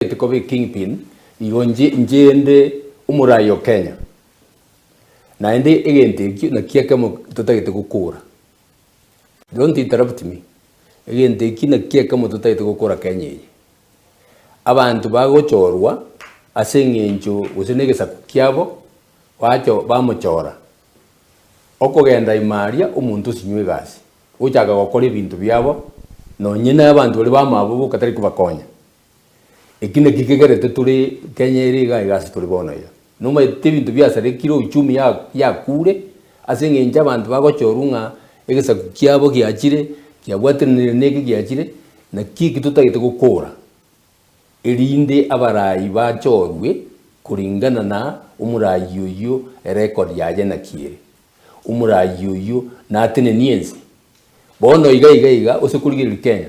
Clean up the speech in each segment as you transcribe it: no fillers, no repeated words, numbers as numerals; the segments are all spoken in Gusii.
Ntagete koba ekingpin, igo nche nchende omorai o Kenya. Naende egento ekio nakio ekemo totagete gokora. Don't interrupt me. Egento ekio nakio ekemo totagete gokora Kenya eye. Abanto bagochorwa ase eng'encho gose na egesaku kiabo, bacho bamochora, okogenda ime aria omonto osinywe egasi, ochaka gokora ebinto biabo, nonye na abanto baria bamwabo boka tari kobakonya. Eki naki kegerete tore Kenya ere iga iga ase tore bono iga. Nomanyete ebinto biasarekire uchumi ya yakure, ase eng'encho abanto bagochorwa ng'a egesaku kiabo giachire, kiabwatanire na eke giachire, naki eki totagete gokora, erinde abarai bachorwe kuringana na omorai oyio erecord yaye naki ere. Omorai oyio natenenie ense. Bono iga iga iga ose korigereria Kenya,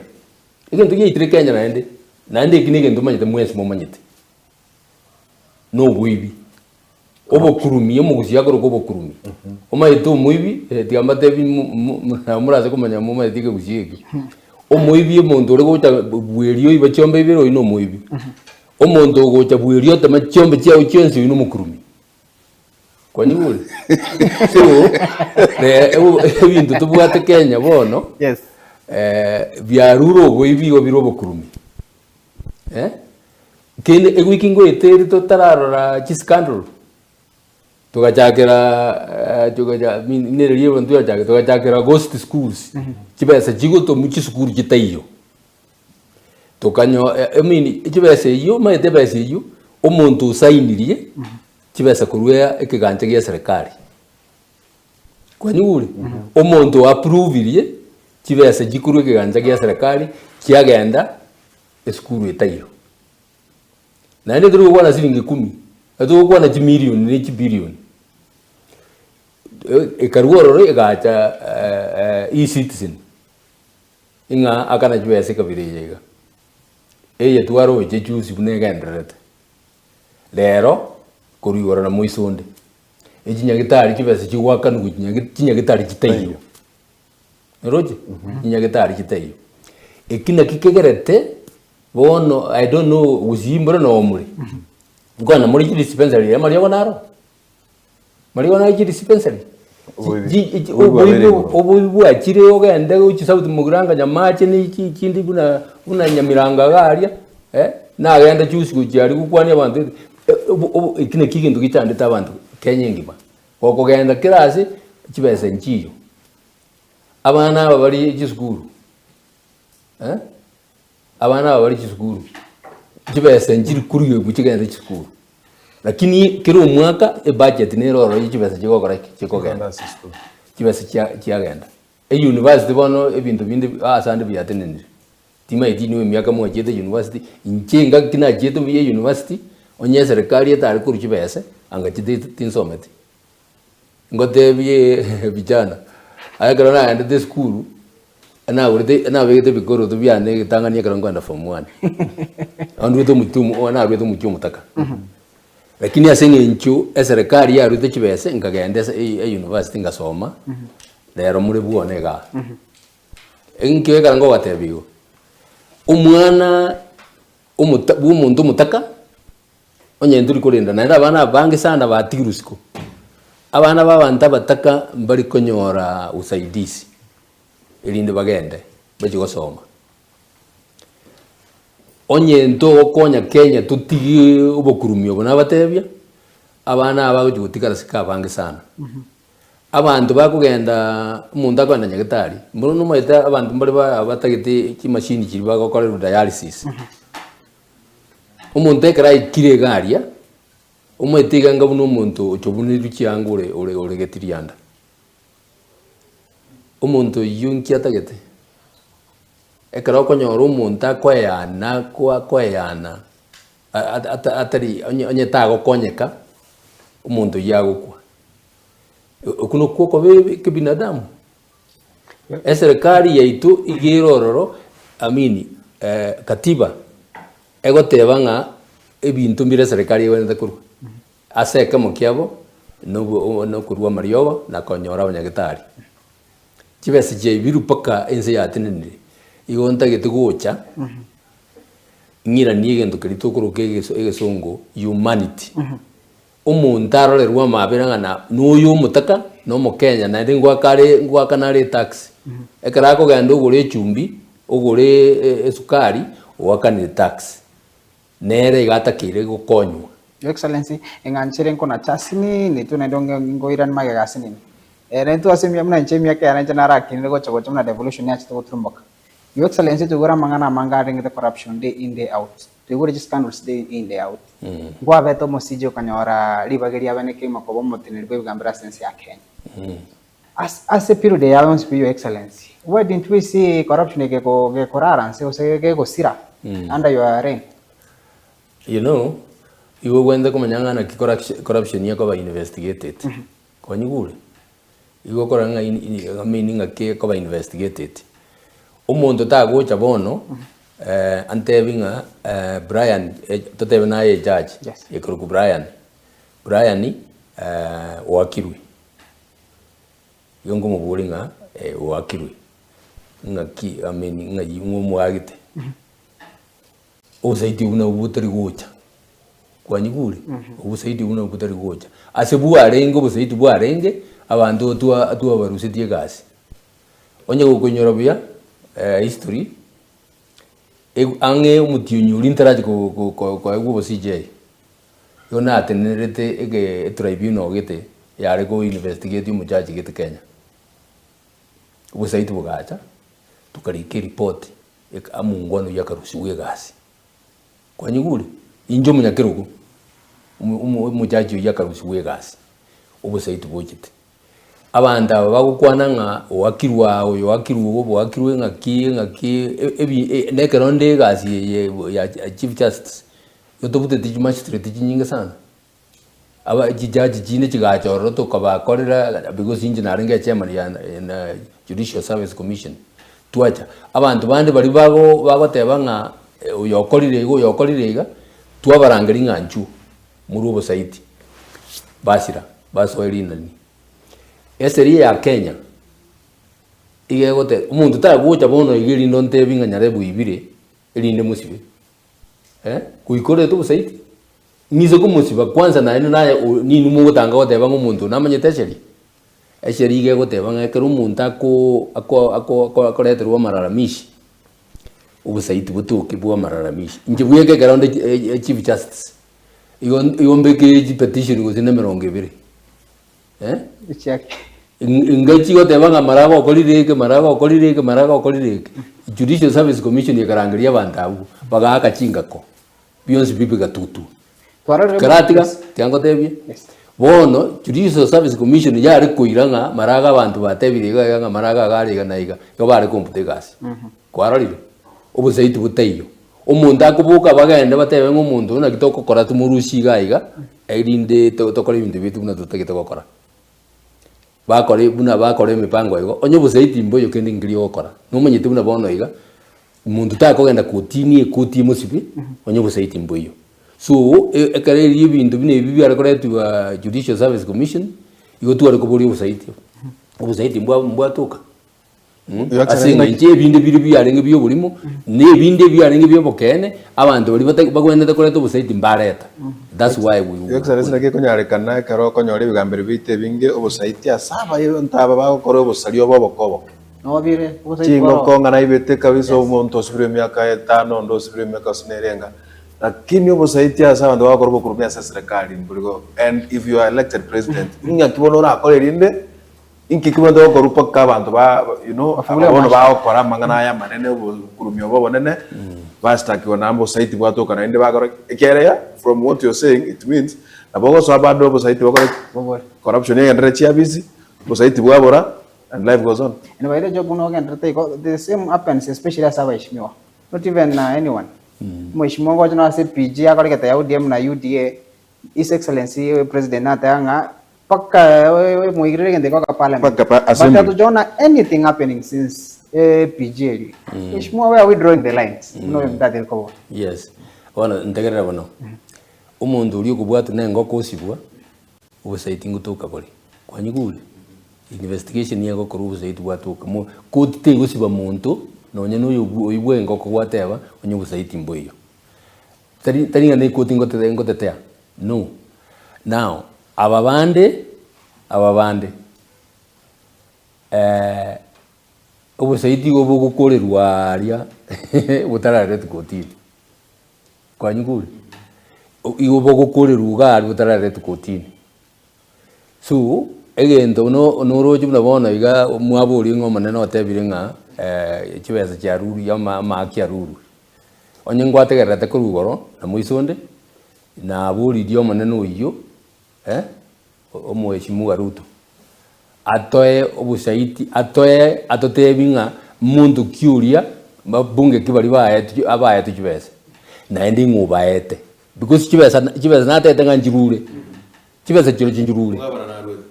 Egento giaitire Kenya naende, naende eki negento omanyete mwensi momanyete, na oboibi. Obokurumi, omogusii akorokwa obokurumi. Omanyete omoibi, eh, tiga mbatebi mo- mo- mo- nabo morase komanya momanyete ekegusii ekio. Omoibi omonto ore gocha bweria oiba chiombe ibere oyio na omoibi. Omonto ogocha bweria otema chiombe chiago chionsi oyio na omokurumi. Kwanyigure? So, eh, ebinto tobwate Kenya bono, Yes. eh, biarure oboibi igo bire obokurumi. Eh? Kende ewiki ngoete ere totararora chiscandal, togachakera eh, togacha mi- nere riria twachaka togachakera ghost schools, chibesa chigotomwa chisukuru chitaiyo. Tokanyo I mean chibesa eyio omanyete ebesa eyio, omonto osainirie chibesa korwa ekegancha gia eserekari. Kwanyigure? Omonto oapprovirie chibesa chikorwa ekegancha gia eserekari chiagenda esukuru etaiyo. Naende tori gokwana siringi ikomi, togokwana chimilioni ne chibilioni. Ekarwa ororo egacha eCitizen. Ing'a akana chibesa ekabira eye iga, eye twaroche juzi buna egendererete, rero korwa igoro na moiso onde, echinyagitari chibesa chigoakanigwa chinyagi chinyagitari chitaiyo, oroche? Chinyagitari chitaiyo. Eki naki kegerete bono I don't know gusii mbore noo more, nkwana more chidispensary amariogo naro. Mariogo naye chidispensary Oboibi. Chi- chi- Oboibi bwabeire oboibi igoro. oboibi bwachire ogende gochia South Mugirango Nyamache ne chi chinde buna buna Nyamirango iga aria eh, nagenda juzi gochia aria gokwania abanto eh, obo obo eki naki egento gechandete abanto Kenya engima. Gokogenda kera ase, chibesa nchiyo. Abana aba bare chisukuru eh, Abana aba bare chisukuru, chibesa nchiri korigigwa chigende chisukuru, lakini kera omwaka ebudget nere ororo ye chibesa chigokora ki? Chikogenda. Chibesa chia chiagenda. Euniversity bono ebinto binde ase ande biatenenire, timaeti inwe emiaka mwachiete university, inche engaki nachiete buya university, onye eserekari etare korwa chibesa, anga chite tinsometi. Ngotebie vijana, aye ekero naendete esukuru, nagorete nabegete ebikoroto biane egetang'ani ekero nkoenda form one. Nabo ndwete omochie omo narwete omochie omotaka. Lakini ase eng'encho eserekari yarwete chibesa nkagenda ase e- euniversity ngasoma, rero more bwone igaa. Enkio ekero ngobatebia igo, omwana omota bwa omonto omotaka. Onye ntori korenda naende abana abange sana batigirwe isiko. Abana ba abanto abataka mbari konyora usaidizi erinde bagende bachie gosoma. Onye ntogokonya Kenya totige obokurumi obo nabatebia, abana aba bagochia gotigara isiko abange sana. Abanto bakogendaaa omonto akogenda nyagetari, mbono nomanyete abanto mbare ba batagete chimashini chiria bagokorerwa dialysis. Omonto ekero aikire iga aria, omoete iga anga buna omonto ochobuneirwe chianga ore ore ore getirianda. Omonto oyio nki atagete? Ekero okonyora omonto akoeyana ako akoeyana a- ata atari onye onye tagokonyeka, omonto oyio agokwa. Okwo nokwo okoba ekebinadamu. Eserekari yaito iga ere ororo, I mean katiba egoteba ng'a ebinto mbire eserekari egwenerete korwa. Ase ekemo kiabo, nobo nokorwa amariogo na konyora abanyagetari. Chibesa chiaibirwe mpaka ense yatenenire, igo ntagete gocha. Ng'iranie egento keria tokoroka egeso egesongo humanity. Omonto arorerwe amabera ng'a na noyo omotaka, na omokenya naende ngoaka are ngoakana are etax. Ekero akogenda ogore echumbi, ogore esukari, oakanire tax. Nere iga atakeire gokonywa. Your Excellency, eng'anchere nkonacha asinini tu naende onge ngoirane magega asinini. Eh, naintwe ase emia buna inche emiaka yane inche narakinire gocha gocha buna devolution yachete goturumboka. Your Excellency toigure amang'ana amange arengete corruption day in day out. Toigure chiscandals day in day out. Nkwabete omosiji okanyora ribaga eria abene kegima koba omoteneneri bw'ebigambero ase ense ya Kenya. As ase period eye yonsi pi Your Excellency, why didn't we see corruption egeko gekorara nse gose gegosira under your reign? You know, igo ogwenerete komanya ng'a naki corruption corruption ekoba investigated. Kwanyigure? Igo okora ng'a in in I mean ng'aki ekoba investigated. Omonto tagocha bono antebi ng'a Brian totebe naye ejudge, Yes. ekorokwa Brian, Brian oakirwe. Igo nkomoboria ng'a oakirwe, ng'aki I mean ng'ai ng'o omoagete. Obosaidi obwo nabwo botari gocha, kwanyigure? Obosaidi obwo nabwo botari gocha. Ase bwarenge obosaidi bwarenge, abanto twa twabarusetie egasi. Onye gokoinyora buya history, eg ang'e omotienyi oria ntarachi ko- ko- ko- koegwa obo CJ, igo natenenerete ege etribunal gete yare ko investigate omojaji gete Kenya. Obosaidi bogacha, tokarika eripoti. Omongwana oyio akarusigwa egasi. Kwanyigure? Inche omonyakerogo, omo omojaji oyio akarusigwa egasi, obosaiti bochete. Abanto aba bagokwana ng'a oakirwe aa oyo oakirwe iga oakirwe ng'aki ng'aki ebi na ekero nde egasi eye ya chief justice, igo tobuteti chimagistrate chinyinge sana. Aba chijaji chinde chigacha ororo tokabakorera because inche narenge echairman ya na judicial service commission, twacha. Abanto bande baria bago bagoteba ng'a oyo okorire iga oyo okorire iga, twabarangeria ng'a nchuo morwe obosaiti, basira basoe rinani. Eseria ya Kenya, iga egoteba omonto tagocha bono iga erinde ontebi ng'a Nyarebu oibire, erinde mosibe, eh, goika orete obosaiti. Ng'ise komosiba kwanza naende naye o ninwe mogotanga goteba ng'a omonto oyo namanyete esheria? Esheria iga egoteba ng'a ekero omonto ako ako ako ako akoreterwa amalalamishi, obosaiti botoke bwa amalalamishi. Inche bweka ekero nde chi chief justice, igo igo mbeke chipetition gose na emerongo ebere eh, Echiaki. Inga chigoteba ng'a mara gokorire eke, mara gokorire eke, mara gokorire eke. Judicial Service Commission ekarangeria abanto abwo, bagaaka chingako. Bionsi pi bigatutwa. Twarorire Keratiga, Yes. tiga ngotebie. Yes. Bono Judicial Service Commission yare koira ng'a maraga abanto batebire iga iga ng'a maraga iga are iga na iga, igo bare kombuta egasi. Kwarorire? Obosaiti botaiyo. Omonto akoboka bagende batebe ng'a omonto oyo naki togokora tomorusie iga iga, erinde to tokore ebinto biaito buna totagete gokora. Bakore buna bakora emipango igo, onye obosaiti mboiyo kende nkeri ogokora. Nomanyete buna bono iga, Omonto takogenda kotini ekoti emosibe onye obosaiti mboiyo. So ekero erio ebinto buna ebi biare koretwa Judicial Service Commission, igo tware koboria obosaiti obo. Obosaiti mbwa mbwatoka Your ase Excellency, eng'encho ebinde biria biarenge bia oborimo, na ebinde ebiarenge bia obokeene, abanto baria bata bagwenerete koreta obosaiti mbareta. That's why we Your Excellency, naki ekonyarekana ekero okonyora ebigambero biaito ebinge obosaiti ase abaronto aba bagokora obosari obo oboke oboke. Nobire, obosaiti Chingoko bw'Oroho. ng'a naibete kabisa omonto osibire emiaka etano onde osibire emiaka gose nere enga. Lakini obosaiti ase abanto bagokora obokurumi ase eserekari mborigo and if you are elected president ing'aki bono orakore erinde inki kebwenerete gokorwa mpaka abanto ba you know Bafungure aba bono amacho. bagokora amang'ana aya amanene obokurumi obo obonene bastakiwa naende obosaiti bwatoka naende bakora ekiagera ya from what you're saying it means nabo ogosoa bado obosaiti bokore ki? Bobore. Corruption egenderere chiabisi, obosaiti bwabora. And life goes on. And by the job buna ogenderete igo the same happens especially ase abaeshimiwa not even uh, anyone omweshimiwa ngocha no ase PG akoregete ya ODM na UDA his excellency eh, president nateba ng'a paka eh, moigirire egento ikoka parliament Paka pa- but assembly. hatujaona anything happening since eh, PG eri mheshimiwa where are we drawing the lines buna oyo mtatiri kobora Yes. Bono ntegerera bono. Omonto oria okobwatwa na engoko osibwa, Obosaiti ngotoka bore. Kwanyigure? Investigation nigo egokorwa obosaiti bwatoka. Mo koti tegosiba monto, nonye na oyo oyo bwa engoko gwateba, onye obosaiti mboiyo. Tari tari ng'a nekoti ngote ngotetea, no. Now, aba bande, aba bande obosaidi igo bogokorerwa aria botararetwa kotini. Kwanyigure? Igo bogokorerwa iga aria botararetwa kotini. So, egento no noroche buna bono iga mwaboria ng'a omonene otebire ng'a chibesa chiarurwe ama amaaki arurwe. Onye ngwategererete korwa igoro na moiso onde, naboririe omonene oyio omoheshimiwa Ruto, atoe obosaiti atoe atotebi ng'a monto ki oria bunge ki baria baetwe abaetwe chibesa, naende ng'o obaete. Because chibesa chibesa natete ng'a nchirure, chibesa chirochio nchirure. Omogabana narwete.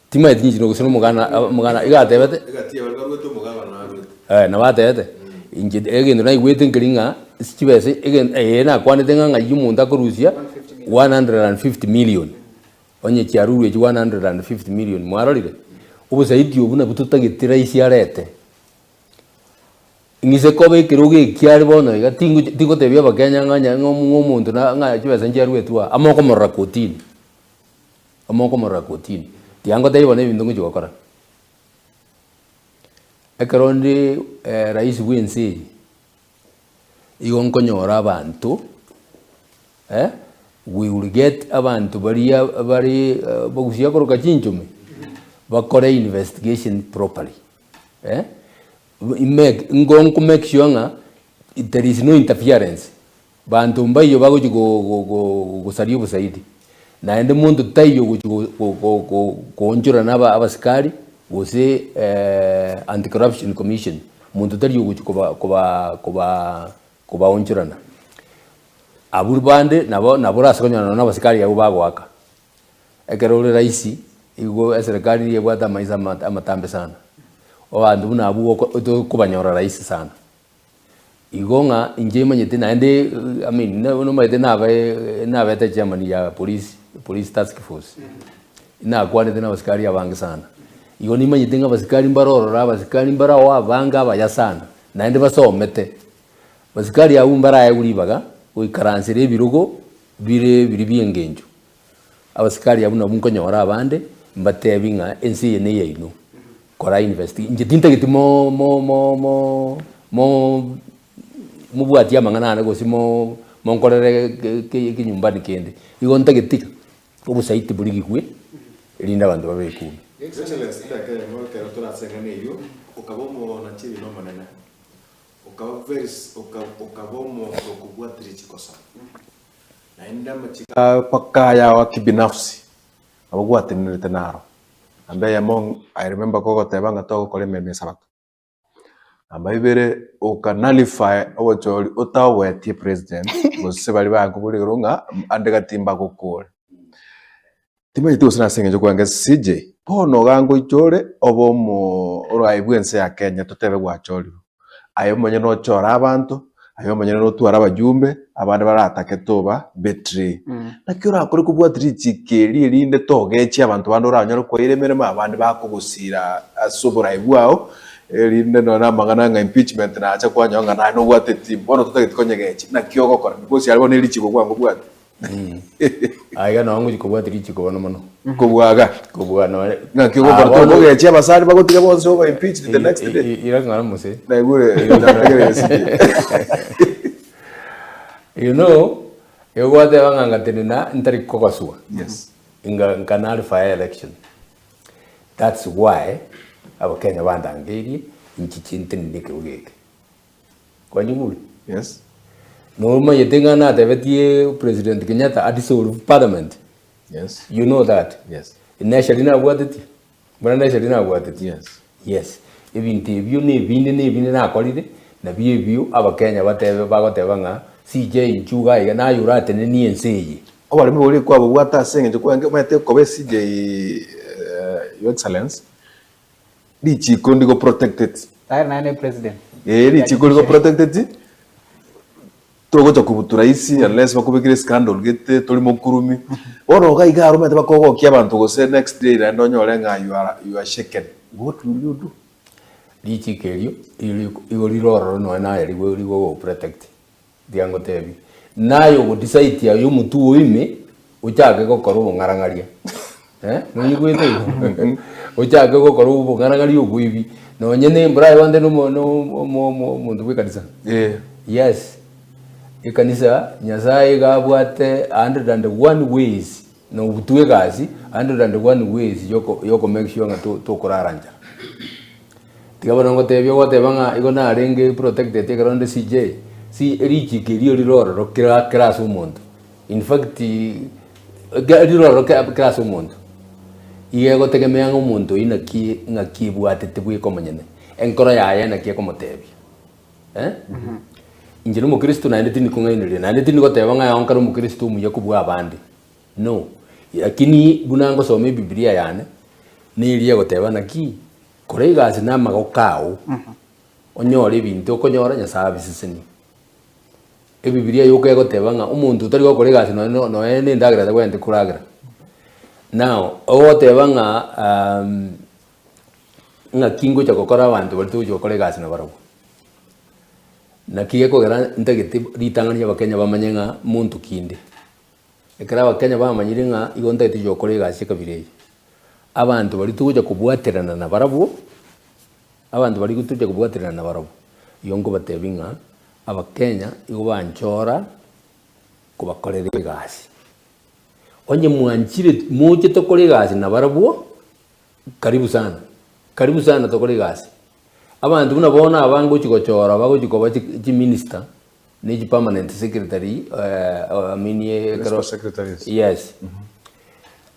Timanyeti inche gose nomogana omogana iga atebete. Egati ya baria barwete omogabana narwete. Eh, nabo atebete, inche egento naigwete nkeri ng'a ase chibesa egen ee nakwanete ng'a ng'ai omonto akorusia 150 million, onye chiarurwe echi 150 million mwarorire? Obosaidi obwo nabwo totagete rahisi arete. Ng'ise koba ekerogo eki are bono iga, tingochi tingotebia abakenya ng'a onye ng'a omonto na ng'a chibesa nchiaruetwe aa, amo okomorora kotini, amo okomorora kotini. Tiga ngotebie bono ebinto ngochi gokora. Ekero ndi rais bwa ense eye, igo nkonyora abanto we will get abanto baria bare bagusia koroka chinchome, bakore investigation properly. Make nko nko make sure ng'a there is no interference, banto mbaiyo bagochi go- go- go gosaria obosaidi, naende monto taiyo ogochi go- go- go- go koonchorana aba abasikari gose anti corruption commission, monto tari ogochi koba koba koba kobaonchorana. Abwo bande nabo nabo orase konyora nonye na abasikari abwo bagoaka. Ekero ore rahisi, igo eserekari nigo ebwate amaiso amatambe sana, abanto buna abwo tokobanyora rahisi sana. Igo ng'a inche manyete naende I mean nomanyete nabe nabete chairman ya police, police task force, nakwanete na abasikari abange sana. Igo nimanyete ng'a abasikari mbare ororo abasikari mbare oo abange abaya sana, naende basomete. Abasikari abwo mbaraegwe ribaga goikaransera ebirogo bire biria bia engencho. Abasikari abwo nabwo nkonyora abande mbatebi ng'a ense eye neyaino, kora investi inche tintageti mo mo mo mo mo mobwatie amang'ana ane gose mo monkorere ke ke ekenyumbani kende. Igo ntagete iga, obosaiti borigigwe erinde abanto babe ekumi. Excellency, edakika eyemo ekero toraseng'ane eyio, okaba omonacheri na omonene, okaba very okaba omonto okobwatirie chikosa. Naende amachiko mpaka ayao a kibinafsi nabo gwatenenerete naro. Namba eyemo I remember kogoteba ng'a togokora emeremo y'esabato. Namba ibere oka nullify obochori otaoboetie president gose baria bakobora igoro ng'a ande gati mbagokore. Timanyeti gose nase eng'encho kwange CJ, bono iga ngoicha ore obe omo orayi bw'ense ya Kenya totebe gwachorirwe. Aye omonyene ochore abanto, aye omonyene notware abajumbe, abande baratake toba betray. Naki orakore kobwati richiko eri erinde togechie abanto bande oranyore koira emeremo abande bakogosira ase oborai bwao, erinde nonye na amang'ana ng'a impeachment nacha kwanyora ng'a naye nobwate etimu. Bono totageti konyegechia, naki ogokora? Because aria bono erichiko kwango obwate. Aiga nao ngochia kobwatia richiko bono mono. Kobua iga. Kobua nonye. Ng'aki ogokora Ah, bono- tokogechia abasani bagotiga bonsi oba impeached the next day. Ira ng'ora mose. Naigure nategerere CJ. You know, igo gwateba ng'a ngatenena ntari kogoswa. Yes. Inga nka nullify election. That's why abakenya bandangeirie nchiche ntenene ekerogo eke. Kwanyigure? Yes. Nomanyete ng'a natebetie President Kenyatta a dissolve parliament? Yes. You know that? Yes. Nesheri nabwatetie? Buna nesheri nabwatetie? Yes. Yes. Ebinto ebio na ebinde na ebinde nakorire, nabio ebio abakenya batebe bagoteba ng'a CJ inchuo iga iga naye oratenenie ense eye. Oboremi boria kwabobwate ase eng'encho kwange omanyete koba CJ eh, Your Excellence, Richiko ndigo protected. Tayari naye ne president. Ee, richiko rigo protected togocha kobutura isi unless bakobekire scandal gete tori mokurumi. Bono iga iga aro omanyete bakogokia abanto gose next day naende onyore ng'a you are you are shaken. What will you do? Richiko erio igo rire ororo nonya naye rigo rigogo protect. Tiga ngotebi. Naye ogodecide aye omotwe oo ime ochake gokora obong'arang'aria eh, noigwete igo? Ochake gokora obong'arang'aria oboibi nonye na embura aye bande nomo no omo omo omonto bwa ekanisa. Eh. Yes, ekanisa Nyasaye iga abwate 101 ways na obutwa egasi 101 ways yoko yoko make sure ng'a to tokorara nchara. Tiga bono ngotebie ogoteba ng'a igo narenge protected ekero nde CJ, si richiko erio rire ororo kera kera ase omonto. In fact, eke rire ororo kera kera ase omonto. Iga egotegemea ng'a omonto oyio naki ng'aki ebwatete bweka omonyene, enkoro yaye naki ekomotebia eh. Inche na omokristo naende tindi kong'ainereria, naende tindi goteba ng'a yaye nkare omokristo omuya kobua abande, no. Lakini buna ngosoma ebibilia yane, neria egoteba naki. Kora egasi namagoko ao, onyore ebinto okonyora, Nyasae abisesenie. Ebibilia yoka egoteba ng'a omonto otari gokora egasi nonye no nonye na endagera tagwenereti koragera. Now, ogoteba ng'a ng'aki ngocha gokora abanto baria togochia gokora egasi nabarabwo. Naki gekogera ntagete ritang'ani abakenya bamanye ng'a monto ki inde. Ekero abakenya bamanyire ng'a igo ntagete gochia gokora egasi ekabira eye. Abanto baria togocha kobwaterana nabarabwo, abanto baria togocha kobwaterana nabarabwo, igo nkobatebia ng'a abakenya igo banchora kobakorera egasi. Onye mwanchire moche tokore egasi nabarabwo, karibu sana, karibu sana tokore egasi. Abanto buna bono aba ngochi gochora bagochi koba chi chiminister, ne chipermanent secretary I mean ekero Principal secretaries. yes.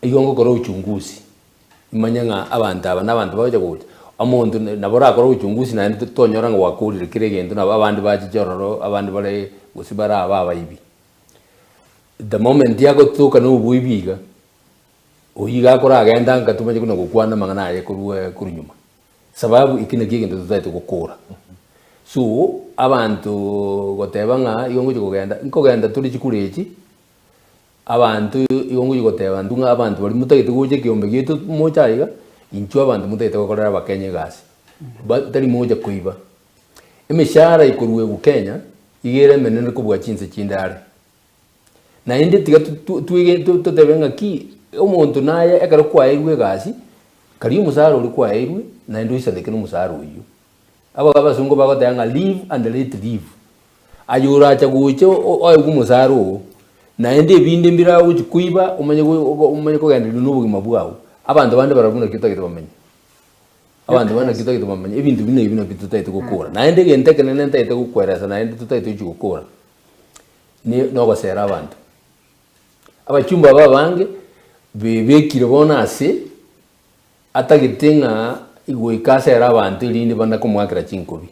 Igo ngokora uchunguzi, imanye ng'a abanto aba na abanto bagocha gocha, omonto nabo orakore uchunguzi naende to- tonyora ng'a gwakorire kera egento nabo abande bachiche ororo, abande bare gose bare aba abaibi. The moment agotoka na oboibi iga, oyio iga akoragenda nka tomanye buna gokwana amang'ana aye korwa korwa nyuma. Sababu eki nakio egento totaete gokora. So, abanto goteba ng'a igo ngochia kogenda, nkogenda tore chikura echi, Abanto igo ngochia goteba intwe ng'a abanto baria motagete gocha ekeombe giaito moche aiga, inchuo abanto motagete gokorera abakenya egasi, ba tari mocha koiba. Emeshahara ekoruegwa Kenya, iga ere emenene kobua chinse chinde are. Naende tiga to twege totebe ng'aki, omonto naye ekero kwaeirwe egasi, karia omosara oria kwaeirwe, naende oisaneke na omosara oyio. Aba abasongo bagoteba ng'a live and let live. Aye oracha gocha oegwe omosara oo, naende ebinde mbire agochi koiba omanye omanye kogendereria na obogima bwao. Abanto bande barabwo naki otagete bamenye? Abanto bande naki otagete bamenye? Ebinto buna ebi nabio totagete gokora. Naende egento ekenene ntagete gokoeresa naende totagete gochi gokora, ne nogosera abanto. Abachumba aba abange, bebekire bono ase. Atagete ng'a goika asere abanto erinde bana komoakera chinkobi.